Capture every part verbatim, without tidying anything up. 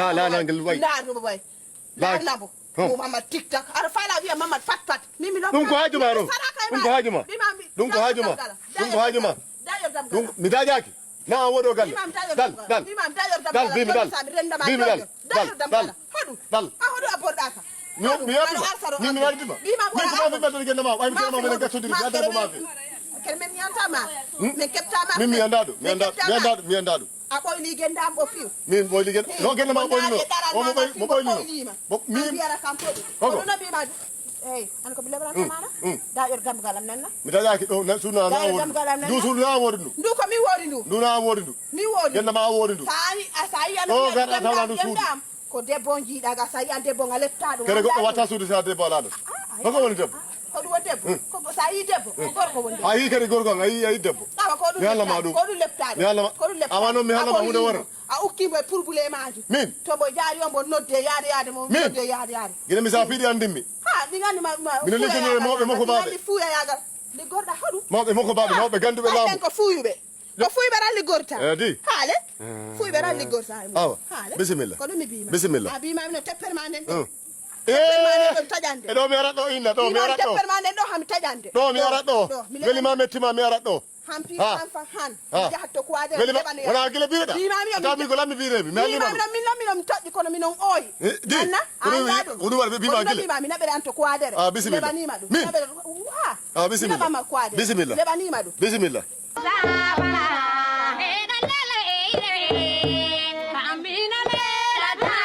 La, la, la, ngel way. Ndaar ɗum boy. Laaj. Laaj lambo. Hum. Mo Mamadou TikTok. Aɗa faala wiya Mamadou fat fat. Min mi ɗum ko haaju ma ɗum. Ɗum ko haaju ma. Ɗum ko haaju ma. Ɗum ko haaju ma. Ɗum mi dajaaki. Na a woɗo galle. Dal, dal. Dal, bimi dal. Bimi dal. Dal, dal. Dal. Hoɗu. Dal. A hoɗu a borɗaka. Mi mi waɗi bima. Min ko ma mi ɓadde gende ma. Ay mi gende ma men gassodiri. Mi adda mo ma fi. Ken men mi anta ma. Hmm? Min kepta ma. Min mi anda ɗum. Mi anda ɗum. Mi anda ɗum. Mi anda ɗum. A ɓoyli gende am o fiw. Min ɓoyli gende. No gende ma ɓoyli no. O mo ɓoy mo ɓoyli no. Bo min. Mbiyata kam foɗi. Ko ɗum no mbima ɗum. Eyi, an ko mi leɓranta maɗa. Da ƴeew dambugal am nanna. Mi taƴaki ɗo na sunu na wodi. Dambugal am nanna. Du sunu na wodi ndu. Ndu ko mi wodi ndu. Ndu na wodi ndu. Mi wodi. Gende ma wodi ndu. Sa yi a sa yi an. O gar a tawa ndu suudu. Ko debbo on jiiɗa ga sa yi an debbo nga lepta ɗum. Kere goɗɗo watta suudu sa debbo ala ɗum. Hoko woni debbo. Ko ɗum woni debbo. Ko sa yi debbo. Ko gorko woni debbo. A yi kadi gorko a yi a yi debbo. Awa ko ɗum. Mi halama ɗum. Ko ɗum lepta ɗum. Mi halama. Ko ɗum lepta. Awa noon mi halama hunde wara. A ukki mo e purbule maaju. Min. To mbo jaari on mbo nodde yaade yaade mo nodde yaade yaade. Gila mi sa piɗi anndin mi. Ha, mi nganndi ma ma. Mino liggani e mawɓe makko baaɓe. Fuuya yaagal. Liggorɗa hoɗum? Mawɓe makko baaɓe mawɓe gannduɓe laamu. Ko fuuyuɓe. Ko fuuyɓe ran liggorta. Eh di. Haale. Fuuyɓe ran liggorta. Awa. Haale. Bisimilla. Ko ɗum mi bima. Bisimilla. A bima mino teppere ma nden. Teppere ma nden ɗon taƴande. E ɗo mi ara ɗo inna ɗo mi ara ɗo. Teppere ma nden ɗo hami taƴande. Ɗo mi ara ɗo. Weli ma mettima mi ara ɗo. Hampi han fa han. Jahat to kuwaade. Weli ma wona gila bireɗa. Bima mi. Tami ko lammi biremi mi halima. Bima mi non minon toƴƴi kono minon ooyi. Di. Anna. Ko ɗum waɗi ɓe bima gila. Bima mi naɓere an to kuwaadere. A bisimilla. Leɓanima ɗum. Min. Naɓere. Ah, bisimilla. Bisimilla. Leɓanima ɗum. Bisimilla.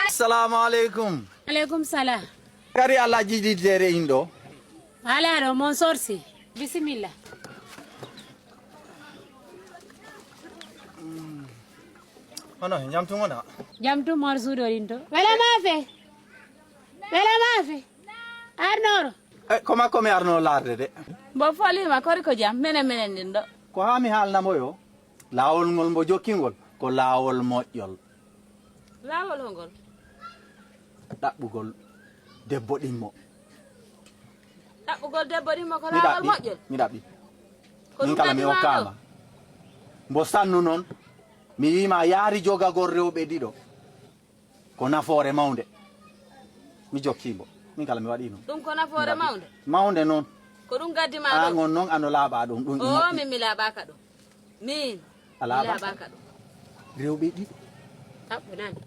Assalamu alaikum. Alaikum salam. Kadi Allah jiɗi dere indo. Ala ɗo mon sorsi. Bisimilla. Hono jam tun wona? Jam tun mor suuɗo ɗin to. Wela mafe. Wela mafe. Arnoro. E ko makko mi arno laarde de. Mbo folima kori ko jam menen menen ɗin ɗo. Ko haa mi haalna mo yo laawol ngol mbo jokki ngol ko laawol moƴƴol. Laawol hongol? Ɗaɓɓugol debbo ɗimmo. Ɗaɓɓugol debbo ɗimmo ko laawol moƴƴol? Mi ɗaɓɓi. Min kala mi okkaama. Mbo sannu noon mi wiima yaari jogagol rewɓe ɗiɗo. Ko nafoore mawnde. Mi jokkii mbo. Min kala mi waɗii noon. Ɗum ko nafoore mawnde? Mawnde noon. Ko ɗum gaddi ma ɗo? Aan on noon ano laaɓaa ɗum. Ɗum o min mi laaɓaaka ɗum. Min a laaɓaaka ɗum. Rewɓe ɗiɗo. Ɗaɓɓu nani.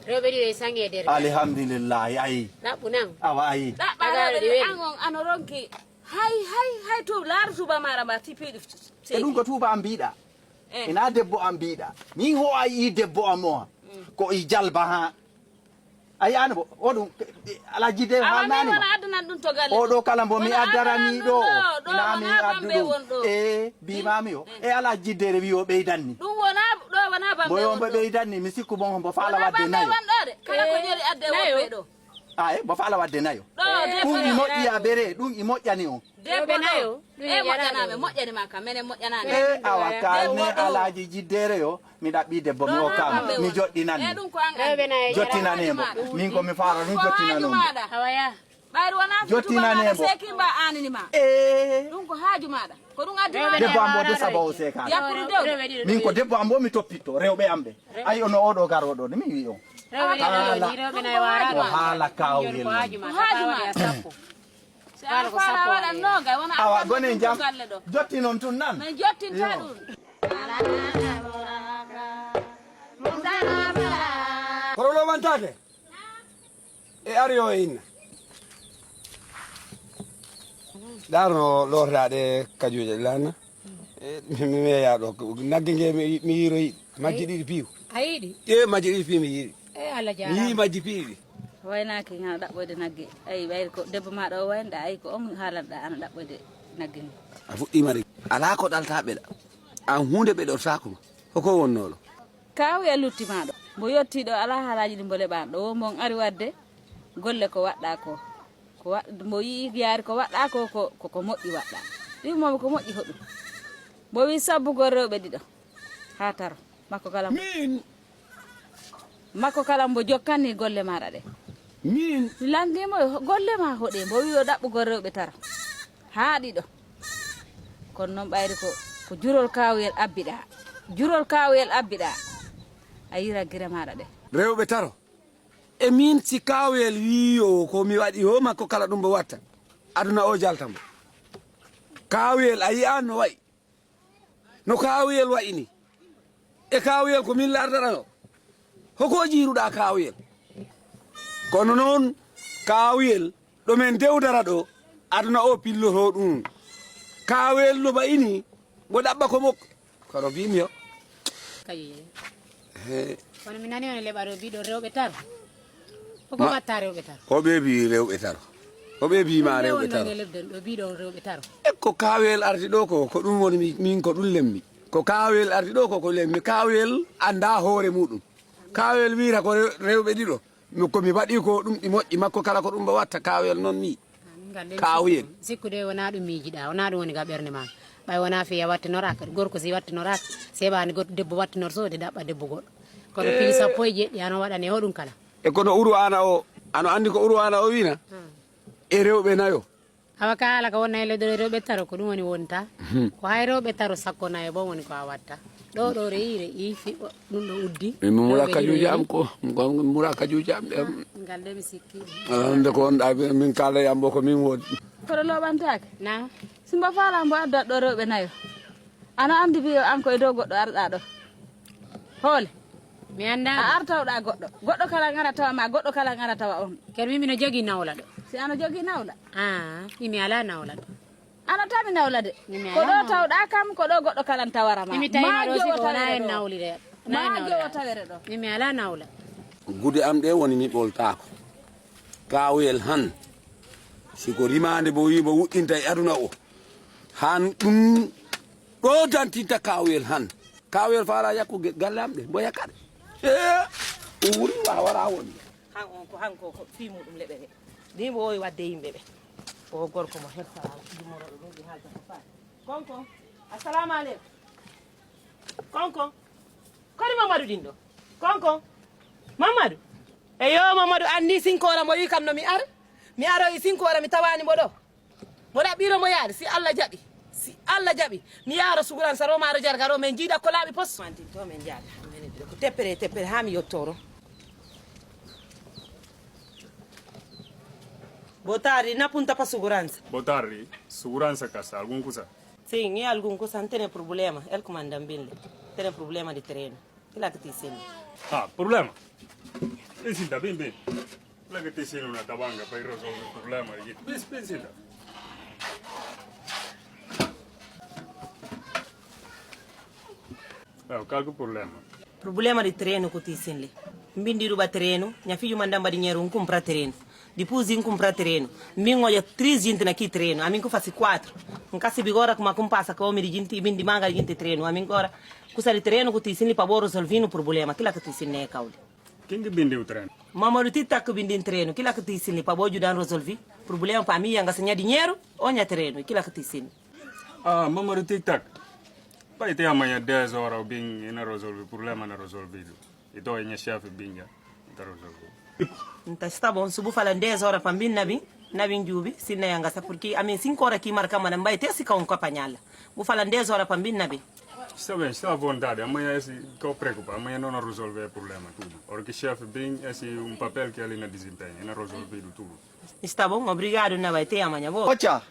Rewɓe ɗiɗo e sange e nder. Alhamdulillahi, ayi. Ɗaɓɓu nan. Awa, ayi. Ɗaɓɓa rewɓe ɗiɗo an on ano ronki. Hay, hay, hay, to laaru tuuba maɗa mba tipiɗo. E ɗum ko tuuba am mbiɗa. Eh. Ina debbo am mbiɗa. Min ho a yi debbo am o. Ko i jalba ha. A yi'aano bo? O ɗum, Alhaji Dero haalnaani ma. Wona addanan ɗum to galle. O ɗo kala mbo mi addarani ɗo, ina mi addu ɗum. E, mbiimaami o. E Alhaji Dero wi o ɓeydanni. Ɗum wona ɗo, wona bambe. Mbo yo mbo ɓeydanni, mi sikku bon mbo faala wadde nayo. Kala ko jeri adde woɓɓe ɗo. Aye, mbo faala wadde nayo. Ɗum i moƴƴi a bere, ɗum i moƴƴani on. Debbo nayo. E moƴƴanaame, moƴƴani ma kam, menen moƴƴanaani. E awa kaalne Alhaji Jiddere yo. Mi ɗaɓɓi debbo mi hokkama mi joɗɗinani. Jottinane mbo. Min ko mi fara ɗum jottinano mbo. Ɓayri wona jottinane mbo. Seki mba anini ma. Eh. Ɗum ko haaju maɗa. Ko ɗum addi ma. Debbo am mbo de saba o seka. Yakkude dewde. Min ko debbo am mbo mi toppitto rewɓe am ɓe. Ay ono oɗo garoɗo de mi wi on. Haala ko haala kawgel. Ko haaju maɗa. Awa gonen jam. Jotti non tun nan. Min jottinta ɗum. Kono lomantake e ari o e inna. Darno lordaɗe kajuuje lanna. E mi meya ɗo nagge nge mi yiroyi majji ɗiɗi piw. A yiɗi? E majji ɗiɗi piw mi yiɗi. E Allah jaaraama. Mi yii majji piiɗi. Waynaaki ana ɗaɓɓoyde nagge. Ayi ɓayri ko debbo maɗa o waynɗa ayi ko on haalanɗa ana ɗaɓɓoyde nagge nge. A fuɗɗiima de. Alaa ko ɗalta ɓeɗa. An huunde ɓeɗortaako ma. Hoko wonnoo ɗo? Kaawu e lutti ma ɗo. Mbo yottii ɗo alaa haalaaji ɗi mbo leɓaano ɗo. Wo mbo on ari waɗde golle ko waɗɗa ko. Ko wa mbo yii yaari ko waɗɗa ko ko ko moƴƴi waɗɗa. Ɗi mo ko moƴƴi hoɗum. Mbo wi sabbugol rewɓe ɗiɗo. Haa taro. Makko kala mbo. Min. Makko kala mbo jokkani golle maɗa ɗe. Min. Langi mo golle ma hoɗe mbo wi o ɗaɓɓugol rewɓe taro. Haa ɗiɗo. Kono noon ɓayri ko ko jurol kawuyel abbiɗa. Jurol kawuyel abbiɗa. A yira gire maɗa ɗe. Rewɓe taro. E min si kawuyel wi yo ko mi waɗi ho makko kala ɗum mbo watta. Aduna o jalta mbo. Kawuyel a yi'an no wayi. No kaawuyel wayi ni? E kaawuyel ko min lartata o? Hoko jiiruɗaa kaawuyel? Kono noon kaawuyel ɗo men dewdara ɗo, aduna o pilloto ɗum. Kaawuyel no wayi ni, mbo ɗaɓɓa ko mokko. Kono mbiimi o. Kaƴoyee. He. Kono mi nani on e leɓa ɗo mbiɗo rewɓe taro. Hoko mbatta rewɓe taro? Hoɓe mbi rewɓe taro? Hoɓe mbi ma rewɓe taro? Ɗo mbiɗo on rewɓe taro. E ko kaawel arti ɗo ko, ko ɗum woni mi-, min ko ɗum lemmi. Ko kaawel arti ɗo ko, ko lemmi. Kaawel annda hoore muɗum. Kaawel wiyata ko rew-, rewɓe ɗiɗo. Mi, ko mi waɗi ko ɗum ɗi moƴƴi makko kala ko ɗum mbo watta kaawel noon ni. Kaawuyel. Sikkude wona ɗum miijiɗa, wona ɗum woni ga ɓernde ma. Ɓay wona fiya wattinoraaka, gorko si wattinoraaka, seɓaani goɗɗo debbo wattinor so de ɗaɓɓa debbo goɗɗo. Kono fii sappo e jeeɗiɗi ano waɗane o ɗum kala. E kono uru ana o, ano anndi ko uru ana o wina? E rewɓe nayo. Awa ka haala ka wonna e leyɗe rewɓe taro ko ɗum woni wonta. Ko hay rewɓe taro sakko nayo bon woni ko a watta. Ɗo ɗo reyi reyi fi ɗum ɗo uddi. Min mo mura kajuji am ko, ko mura kajuji am ɗe. Ngal de mi sikki. Alande ko on ɗa min kala yambo ko min wodi. Koɗo loɓantake? Na. Simba fala mbo adda ɗo rewɓe nayo. Ana andi biyo an ko e dow goɗɗo arɗa ɗo. Hoole. Mi anda. A artawɗa goɗɗo. Goɗɗo kala ngara tawa ma, goɗɗo kala ngara tawa on. Ker mi mino jogi nawla ɗo. Si ano jogi nawla. Ah, mi mi ala nawla ɗo. Ano tami nawla de. Ko ɗo tawɗa kam, ko ɗo goɗɗo kala tawara ma. Mi tawi ma ɗo si ko wona en nawlire. Ma jowo tawere ɗo. Mi mi ala nawla. Gude am ɗe woni mi ɓoltaako. Kaawuyel han. Si ko rimaande mbo wii mbo wuɗɗinta e aduna o. Han ɗum ɗo dantinta kaawuyel han. Kaawuyel faala yakku ge-, galle am ɗe, mbo yakkaɗe. Ee, o wuri waawara wonde. Han on ko han ko, ko fii muɗum leɓe ɓe. Ni mbo wowi wadde yimɓe ɓe. O gorko mo hersa yumoroɗo ɗum ɗi haalta ko faati. Konkon, assalamu aleykum. Konkon, kori Mamadou ɗin ɗo? Konkon, Mamadou. Eyo, Mamadou, anni sinkoora mo wi kam no mi ar. Mi aroyi sinkoora mi tawani mo ɗo. Mo ɗaɓɓiro mo yaade, si Allah jaɓi. Si Allah jaɓi. Mi yaaro suguran sa romaaro jargaro men jiida ko laaɓi pos. Mantin to men jaada. Men ko teppere teppere haa mi yottoro. Botari napunta pa suguransa. Botari suguransa kasa algun kusa. Sin, e algun kusa, no tene problema, el comandambille. Tene problema di terreno. Kila ka ti seni. Ah, problema. Pensinta, bin, bin. Lagi ti sinu na tabanga pa i resolve problema di gente. Bin, pensinta. Evo, kalku problema. Problema di terreno ku ti sin li. Mbin di ruba terreno, nya fiju mandamba di nyeru nkumpra terreno. Di puzi nkumpra terreno. Mbin ngoja tri gente na ki terreno. Amin ku fasi quatro. Nkasi bigora kuma kumpasa ka omi di gente, mbin di manga di gente terreno. Amin gora. Kusa di terreno ku ti sin li pa bo resolvinu problema. Kila ku ti sin ne kauli. Kingi bindi u terreno. Mama du ti tak bindi terreno. Kila ku ti sin li pa bo judan resolvi. Problema pa mi yanga sa nya di nyeru. O nya terreno. Kila ku ti sin. Ah, mama du ti tak. Pai te amanhã dez horas eu bin e na resolve problema na resolvido. Então é minha chefe binha. Então resolve. Nta sta bon, subu fala dez horas pa bin na bin, na bin jubi, sinna yanga sa, porque a mim cinco horas ki marka mana mbai te si ka un ko panhala. Bu fala dez horas pa bin na bin. Está bem, está à vontade. Amanhã esse que eu preocupa, amanhã não resolve o problema tudo. Hora que chefe bin, esse um papel que ali na desempenho, na resolvido tudo. Está bom, obrigado na bai te amanhã bo. Ocha.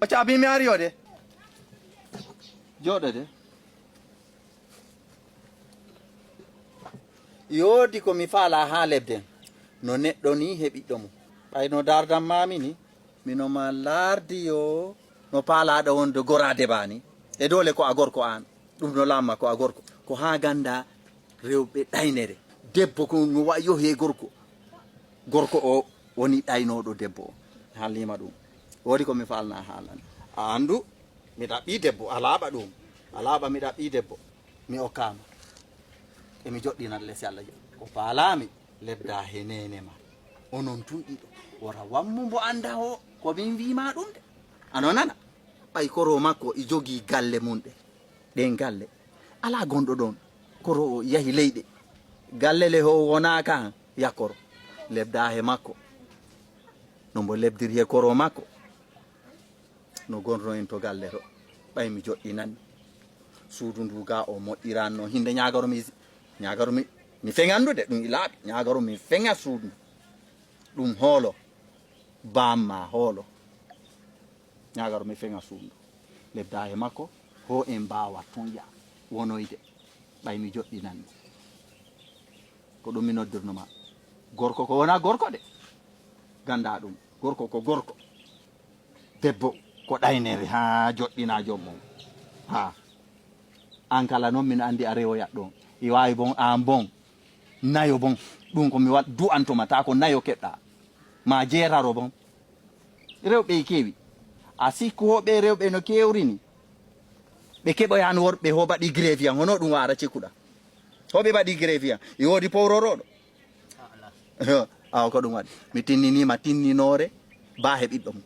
Ocha bin mi ari o de. Joɗo de. Yoodi ko mi faalaa haa lebden, no neɗɗo nii he ɓiɗɗo mum. Ɓay no ndaardam maami nii, mino ma laardi yo no paalaaɗo wonde goraade baa nii. E doole ko a gorko aan, ɗum no laamma ko a gorko. Ko haa ganndaa rewɓe ɗaynere. Debbo ko no wa yohi e gorko. Gorko o woni ɗaynooɗo debbo o. Haalniima ɗum. Woodi ko mi faalnaa haalande. A anndu, mi ɗaɓɓii debbo, a laaɓa ɗum. A laaɓa mi ɗaɓɓii debbo. Mi okkaama. Emi joɗɗina les Yalla jam. Ko paalaami, lebdaa he neene ma. Onon tun ɗiɗo. Wota wammu mbo annda o, ko min wii ma ɗum de. Ano nana. Ɓay koro makko i jogii galle mum ɗe. Ɗen galle. Alaa gonɗo ɗon. Koro o yahi leyɗe. Galle le ho wonaa kan yakkoro. Lebdaa he makko. No mbo lebdiri he koro makko. No gonno en to galle to. Ɓay mi joɗɗinanni. Suudu ndu ga o moƴƴiranno. Hinde ñaagaro mi, ñaagaro mi, mi feŋandu de, ɗum i laaɓi. Ñaagaro mi feŋa suudu. Ɗum hoolo. Bamma hoolo. Ñaagaro mi feŋa suudu. Lebdaa he makko. Ho en mbaawa ton ya. Wonoyde. Ɓay mi joɗɗinanni. Ko ɗum mi noddirno ma. Gorko ko wona gorko de. Gannda ɗum. Gorko ko gorko. Debbo ko ɗaynere haa joɗɗina joom mum. Haa. An kala noon min anndi a rewoyat ɗon. I waawi bon, aan bon. Nayo bon. Ɗum ko mi wa-, du'anto ma, taa ko nayo keɓɗa. Ma jeetaro bon. Rewɓe e keewi. A sikku hoɓe rewɓe no keewri ni. Ɓe keɓoyan worɓe ho baɗi grève yan, hono ɗum waara cekuɗa. Hoɓe baɗi grève yan. E woodi powrorooɗo. Awa ko ɗum waɗi. Mi tinniniima tinninoore baa he ɓiɗɗo mum.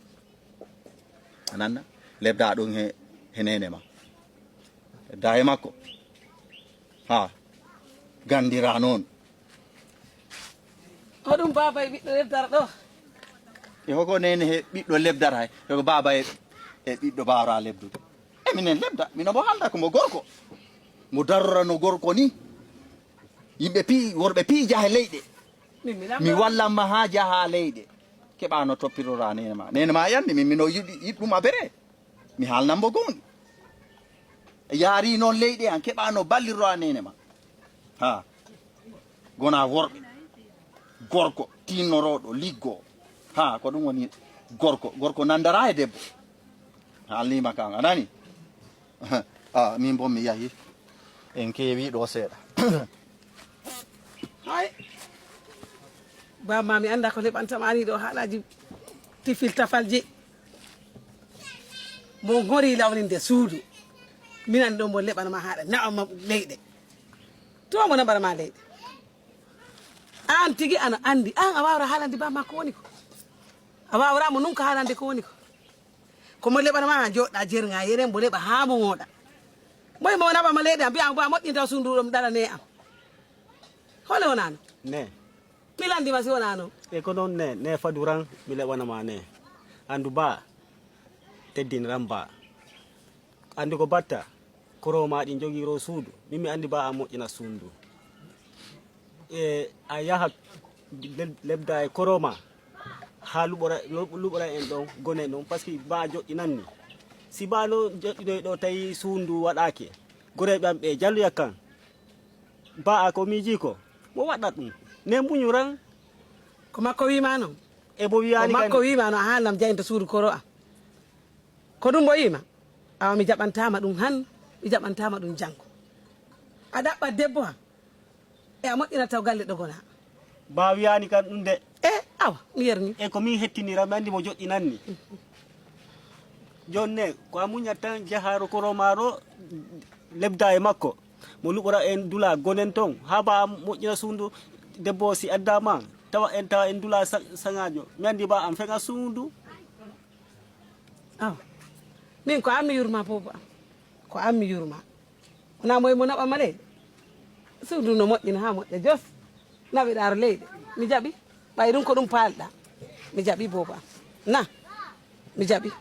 A nanna? Lebdaa ɗum he, he neene ma. Lebdaa he makko. Haa. Ganndiraa noon. Ko ɗum baaba e ɓiɗɗo lebdara ɗo. E hoko neene he ɓiɗɗo lebdara he. Hoko baaba e, e ɓiɗɗo mbaawraa lebdude. E minen lebda. Mino mo haalda ko mo gorko. Mo darora no gorko ni. Yimɓe pii, worɓe pii jahe leyɗe. Min mi Mi lamɗo. Wallan ma haa jahaa leyɗe. Keɓa no toppirora neene ma. Neene ma yandi min mino yiɗi, yiɗi ɗum a bere. Mi haalnan mo goonga. Yaari noon leyɗe an keɓa no ballirora neene ma. Haa. Gona worɓe. Gorko tinnorooɗo liggo. Haa, ko ɗum woni gorko. Gorko nandara e debbo. Haalniima kan, a nani? Ah, min bon mi yahi. En keewi ɗo seeɗa. Hay. Bamma mi annda ko leɓanta ma ni ɗo haalaji tifil tafalji. Mo ngori lawninde suudu. Minan ɗo mo leɓan ma haala nawa ma leyɗe. To mo naɓan ma leyɗe. An tigi ana anndi, an a waawra haalande bamma ko woni ko. A waawra mo nun ka haalande ko woni ko. Ko mo leɓan ma joɗɗa jerŋa yeren mo leɓa haa mo wooɗa. Moy mo naɓa ma leyɗe am, mbiya mo ba moƴƴinta suudu ɗum ɗalane am. Hole wonano? Ne. Mi landi ma si wonano. E ko noon ne, ne fadu ran, mi leɓana ma ne. Andu ba, teddin ran ba. Andu ko batta, koro ma ɗin jogiro suudu. Min mi andi ba a moƴƴina suudu. E a yaha leb-, lebda e koro ma. Haa luɓora, lu-, luɓora en ɗon, gonen ɗon. Parce que ba joƴƴinanni. Si ba no joƴƴinoy ɗo tawi suudu waɗaake. Goreyɓe am ɓe jalluya kan. Ba a ko miiji ko, mo waɗat ɗum. Ne muñuran. Ko makko wiima noon. E bo wiyaani ko makko wiima noon, a haalnam jayen to suudu koro am. Ko ɗum mbo wiima? Awa mi jaɓantaama ɗum han, mi jaɓantaama ɗum janngo. A ɗaɓɓat debbo am. E a moƴƴinat taw galle ɗo gonaa. Ba wiyaani kan ɗum de. E awa, mi yerni. E ko min hettinira, mi anndi mo joɗɗinanni. Jooni ne, ko a muñat tan jahaaro koro maaro lebda e makko. Mo luɓora en dula gonen ton. Haa ba moƴƴina suundu debbo si adda ma. Tawa en, tawa en dula sa-, saŋaajo. Mi anndi ba an feŋa suundu. Awa. Min ko an mi yurma boobo am. Ko an mi yurma. Wonaa moye mo naɓa ma leyɗe. Suudu no moƴƴina haa moƴƴa jos. Naɓiɗaaro leyɗe. Mi jaɓi. Ɓay ɗum ko ɗum paalɗa. Mi jaɓi boobo am. Na. Mi jaɓi.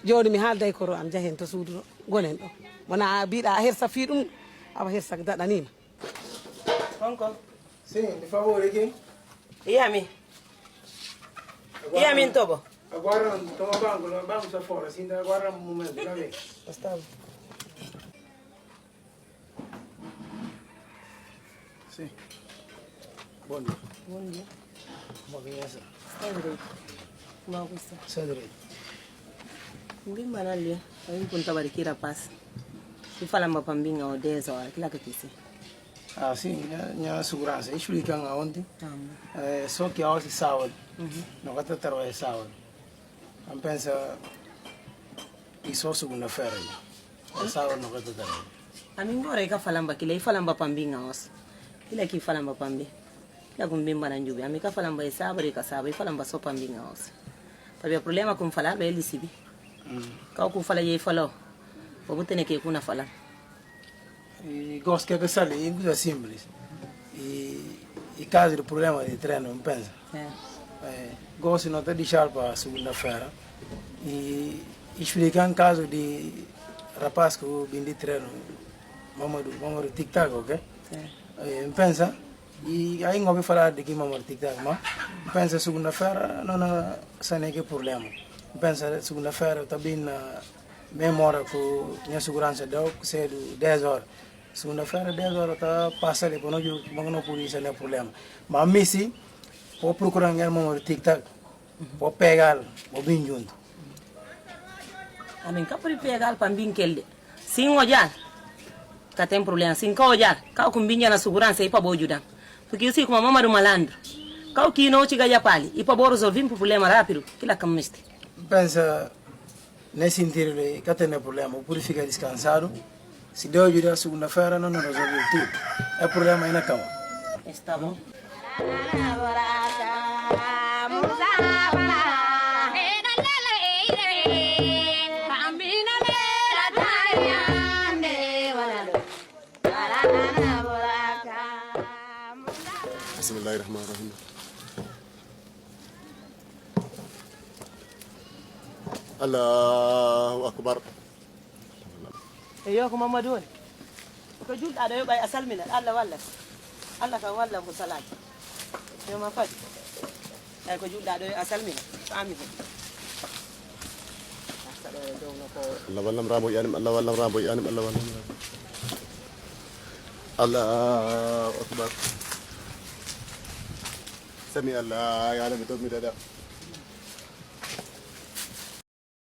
Jooni mi haalday koro am jahen to suudu ɗo. Gonen ɗo. Wonaa a biɗa a hersa fii ɗum. Awa hersa daɗaniima. Konko. Sì, mi favore chi? Io mi. Io mi intobo. Agora, toma banco, no banco sta fora, sì, agora un momento, va bene. Sta. Sì. Buongiorno. Buongiorno. Ma che è? Sta diritto. Ma questo. Sta diritto. Mbi manali, ayi kun tabari kira pas. Ifala mba pambinga o dezo, kila kakisi. Ah, sì, ña, ña segurança. Explica nga onti. Tamam. Eh, so que hoje é sábado. Uhum. No kata tarwa é sábado. An pensa i so segunda-feira. É sábado no kata tarwa. Ami ngora i ka falamba kila, i falamba pambi nga os. Kila ki falamba pambi. Kila kun bimba na njubi. Ami ka falamba i sabari ka sabari, i falamba so pambi nga os. Pabia problema kun fala lo elisibi. Mm. Ka kun fala ye falo. Bobu tene ke kuna fala. E gosto que é sali, é coisa simples. E, e caso do problema de treino, não pensa? É. É, gosto não está deixar para segunda-feira. E explicar um caso de rapaz que eu vim de treino, Mamadou, Mamadou Tic Tac, ok? É. É, não pensa? E aí não ouvi falar de que Mamadou Tic Tac, mas não pensa segunda-feira, não, não, sabe que problema. Não pensa segunda-feira, tá bem na, Bem mora ku ña segurança deu cedo dez horas. Segunda-feira, dez horas, tá passa ali, quando eu, quando não podia, isso não é problema. Mas, Missy, vou procurar um irmão de Tic Tac, vou pegar, vou vir junto. Amin ka puri pegal pa mbin kelde. Sin o jal. Ka tem problema. Sin ka o jal. Ka ku mbin jana segurança ipa bo judan. Porque si kuma mama do malandro. Ka o kino chiga ya pali. Ipa bo resolve um problema rápido. Kila kam misti. Pensa Ne sentire ka tene problema, pode ficar descansado. Se Deus ajudar, segunda-feira nós não resolve tudo. É problema aí na cama. Está bom. بسم الله الرحمن الرحيم. Allahu akbar. Eyo, ko Mamadou woni. Ko julɗa ɗo yoɓay a salmina. Allah walla. Allah kam walla ko salaaji. Yo ma fadi. Ay ko julɗa ɗo a salmina. Ko ami ko. Asta ɗo e dow no ko. Allah wallam rambo yanim, Allah wallam rambo yanim, Allah wallam rambo. Allahu akbar. Sami Allah, ya Rabbi, to mi dada.